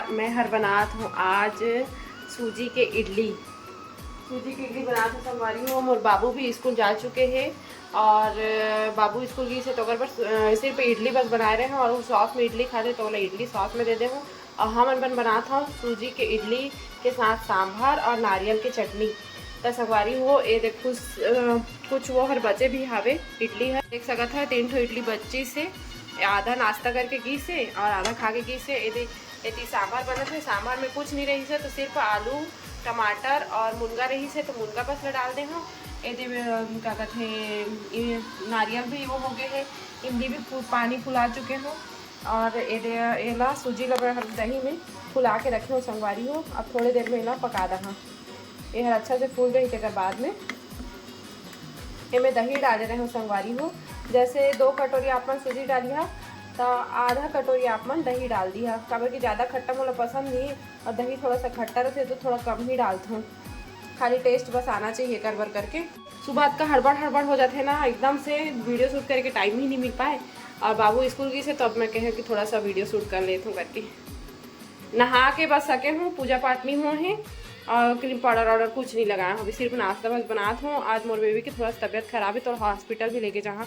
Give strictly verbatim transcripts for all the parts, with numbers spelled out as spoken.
मैं हर बनात हूँ आज सूजी के इडली। सूजी के इडली बनात हूँ संगवारी हो। मोर बाबू भी स्कूल जा चुके हे और बाबू स्कूल गिस हे तो ओकर बर सिर्फ इडली बस बनाए रहे हूँ और वो सॉस में इडली खाथे तो ओला इडली सॉस में दे दे हूँ। और हमन बन बनात हूँ सूजी के इडली के साथ सांभर और नारियल के चटनी। त संगवारी हो, ए देख कुछ, अ, कुछ वो हर बचे भी हावे इडली हर। देख सकत ह, तीन ठो इडली बची से, आधा नाश्ता करके गिस हे और आधा खा के गिस हे। एदे एती सांभर बनत हे, सांभर में कुछ नहीं रहिस हे, तो सिर्फ आलू, टमाटर और मुनगा रहिस हे, तो मुनगा बस ल डाल दे हूँ। एदे में, अ, का कहथे, ये नारियल भी वो हो गए हे, इमली भी फू-, पानी फुला चुके हूँ। और एदे, एला सूजी ल मैं दही में फुला के रखे हूँ संगवारी हो। अब थोड़े देर में एला पका दहा। ये हर अच्छा से फूल जाही, तेकर बाद में एमे दही डाले रहे हो संगवारी हो। जैसे दो कटोरी आप मन सूजी डालिहा, त आधा कटोरी आप मन दही डाल दिहा, काबर कि ज़्यादा खट्टा मोला पसंद नहीं है और दही थोड़ा सा खट्टा रहते तो थोड़ा कम ही डालथों, खाली टेस्ट बस आना चाहिए कर बर करके। सुबह का हड़बड़ हड़बड़ हो जाते ना, एकदम से वीडियो शूट करके टाइम ही नहीं मिल पाए और बाबू स्कूल गई से, तो अब मैं कहे कि थोड़ा सा वीडियो शूट कर लेता हूँ करके। नहा के बस सके हूँ, पूजा पाठ नहीं हुआ है और क्रीम पाउडर वाउडर कुछ नहीं लगाया हूँ। अभी सिर्फ नाश्ता बस बनात हूँ। आज मोर बेबी की थोड़ा सा तबीयत खराब है, तो हॉस्पिटल भी लेके जहाँ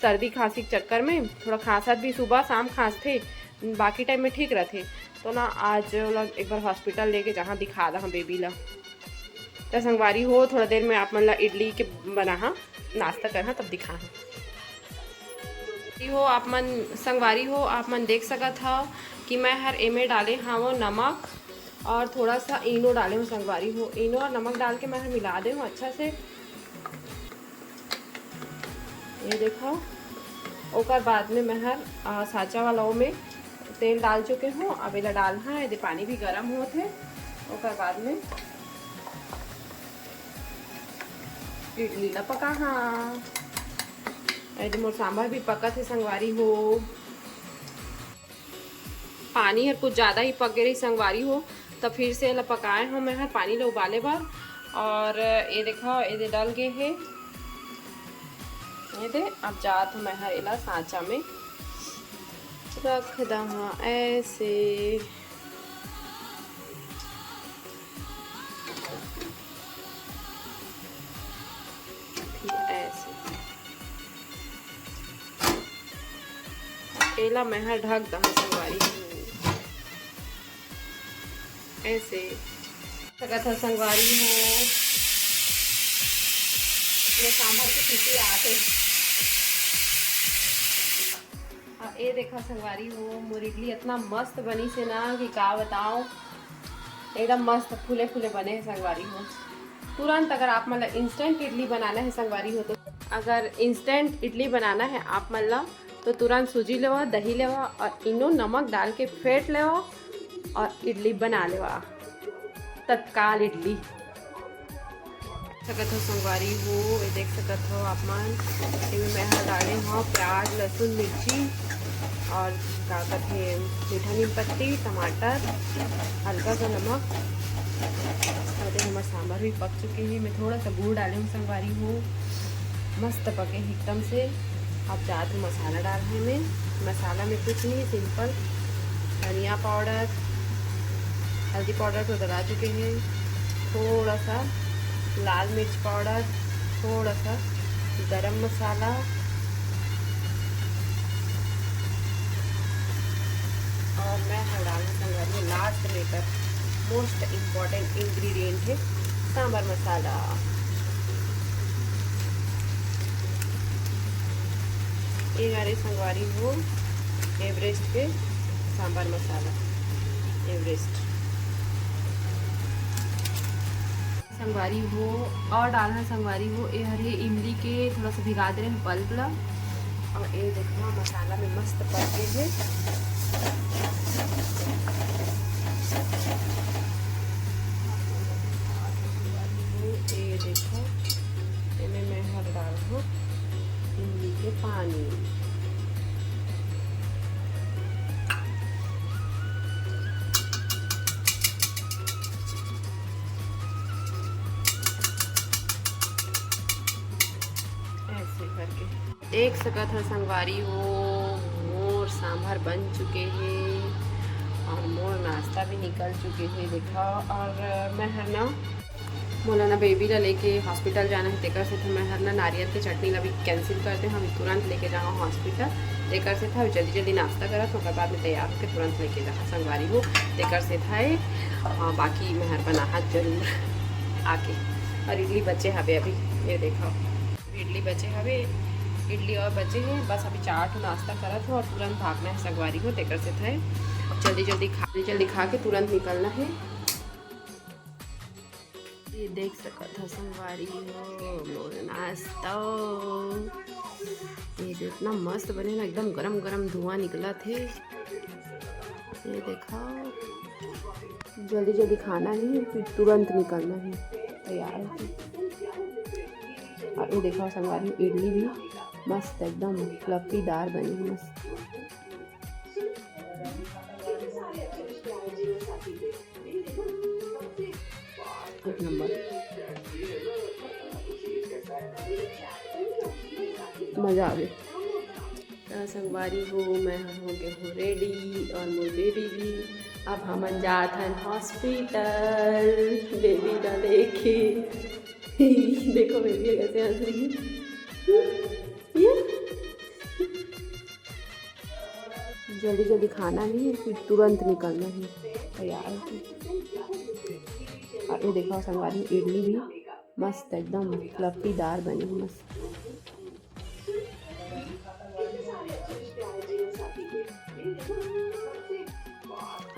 सर्दी खांसी के चक्कर में थोड़ा खांसत भी, सुबह शाम खांसथे, बाकी टाइम में ठीक रहथे। तो ना आज ओला एक बार हॉस्पिटल लेके जहाँ दिखा दहा बेबी ला। त संगवारी हो, थोड़ा देर में आप मन ला इडली के बनाहा, नाश्ता करहा, तब दिखाहा। हो आप मन, संगवारी हो, आप मन देख सकत हव कि मैं हर एमे डाले हावों नमक और थोड़ा सा इनो डाले हूँ संगवारी हो। इनो और नमक डाल के मैं हर मिला दे हूँ अच्छा से। ये देखो, ओकर बाद में मैं हर, आ, साँचा वाला ओमे तेल डाल चुके हूँ। अब एला डालना है, एदे पानी भी गरम होत है। ओकर बाद में इडली ला पकाहा। एदे मोर सांभर भी पकत है संगवारी हो। पानी हर कुछ ज़्यादा ही पक गे रही संगवारी हो, त फिर से एला पकाए हूँ मैं हर पानी ला उबाले बर। और ये देखो, एदे डल गे हे। ये दे, अब जात हूँ मैं हर एला साँचा में रख दहा ऐसे। फिर ऐसे। एला मैं हर ढक दहा संगवारी हो। ऐसे। सकत ह संगवारी हो। ये सांभर के सीटी आते। आ, ए देखा संगवारी हो, मोर इडली इतना मस्त बनी से ना कि का बताओ, एकदम मस्त फूले फूले बने हैं संगवारी हो। तुरंत अगर आप मन ला इंस्टेंट इडली बनाना है संगवारी हो, तो अगर इंस्टेंट इडली बनाना है आप मन ला, तो तुरंत सूजी लेवा, दही लेवा और इनो नमक डाल के फेंट लेवा और इडली बना लेवा, तत्काल इडली। सकत हो संगवारी हो, ये देख सकत हो आप मन, एमे मैं ह डाले हव प्याज, लहसुन, मिर्ची और का कथे, मीठा नीम पत्ती, टमाटर, हल्का सा नमक। और ये हमर सांभर भी पक चुके हैं। मैं थोड़ा सा गुड़ डाले हूँ संगवारी हो, मस्त पके हैं एकदम से। अब जात हूँ मसाला डालने में। मसाला में कुछ नहीं, सिंपल धनिया पाउडर, हल्दी पाउडर तो डला चुके हैं, थोड़ा सा लाल मिर्च पाउडर, थोड़ा सा गरम मसाला और मैं ह डालना संगवारी लास्ट में कर मोस्ट इम्पॉर्टेंट इंग्रेडिएंट है सांभर मसाला। ये हरे संगवारी हो एवरेस्ट के सांभर मसाला, एवरेस्ट। संगवारी हो और डालना संगवारी हो, ये हरे इमली के थोड़ा सा भिगा दे रहे हैं पल्प ला। और ये देखो मसाला में मस्त पक गए हैं। ये देखो, इन्हें मैं हर डाल हूँ इमली के पानी। ऐसे करके देख सकत ह संगवारी हो, मोर सांभर बन चुके हे। मोर नाश्ता भी निकल चुके हे, देखा। और मैं हर ना, मोला ना बेबी ला लेके हॉस्पिटल जाना हे, तेकर सेथा मैं हर ना नारियल के चटनी ला भी कैंसिल कर दे हँव, तुरंत लेके जाहूँ हॉस्पिटल। तेकर सेथा जल्दी जल्दी नाश्ता करत हँव, ओकर बाद में तैयार होके तुरंत लेके जाहूँ संगवारी हो। तेकर सेथा ए, अ, बाकी मैं हर बनाहूँ जरूर आके। और इडली बचे हवे अभी, ये देखा, इडली बचे हवे, इडली और बचे हे, बस अभी चार ठो नाश्ता करत हँव और तुरंत भागना हे संगवारी हो। तेकर सेथा ए जल्दी जल्दी खा, जल्दी जल्दी खा के तुरंत निकलना हे। ये देख सकत हव संगवारी हो मोर नाश्ता। ये जो इतना मस्त बने ना, एकदम गरम गरम धुआं निकलत हे। ये देखा, जल्दी जल्दी खाना हे, फिर तुरंत निकलना हे, तैयार होके। और ये देखा संगवारी, इडली भी मस्त, एकदम फ्लफीदार बने हे, मस्त। एक नंबर, मजा आ गया। त संगवारी हो, मैं ह हो गे हँव रेडी और मोर बेबी भी। अब हमन जात हन हॉस्पिटल बेबी ला लेके। देखो बेबी कैसे हँस रही है। ये जल्दी जल्दी खाना हे, फिर तुरंत निकलना हे, तैयार होके। और ये देखा संगवारी, इडली भी मस्त, एकदम फ्लफीदार बने हे, मस्त।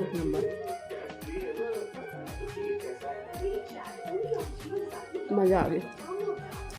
एक नंबर, मजा आ गया।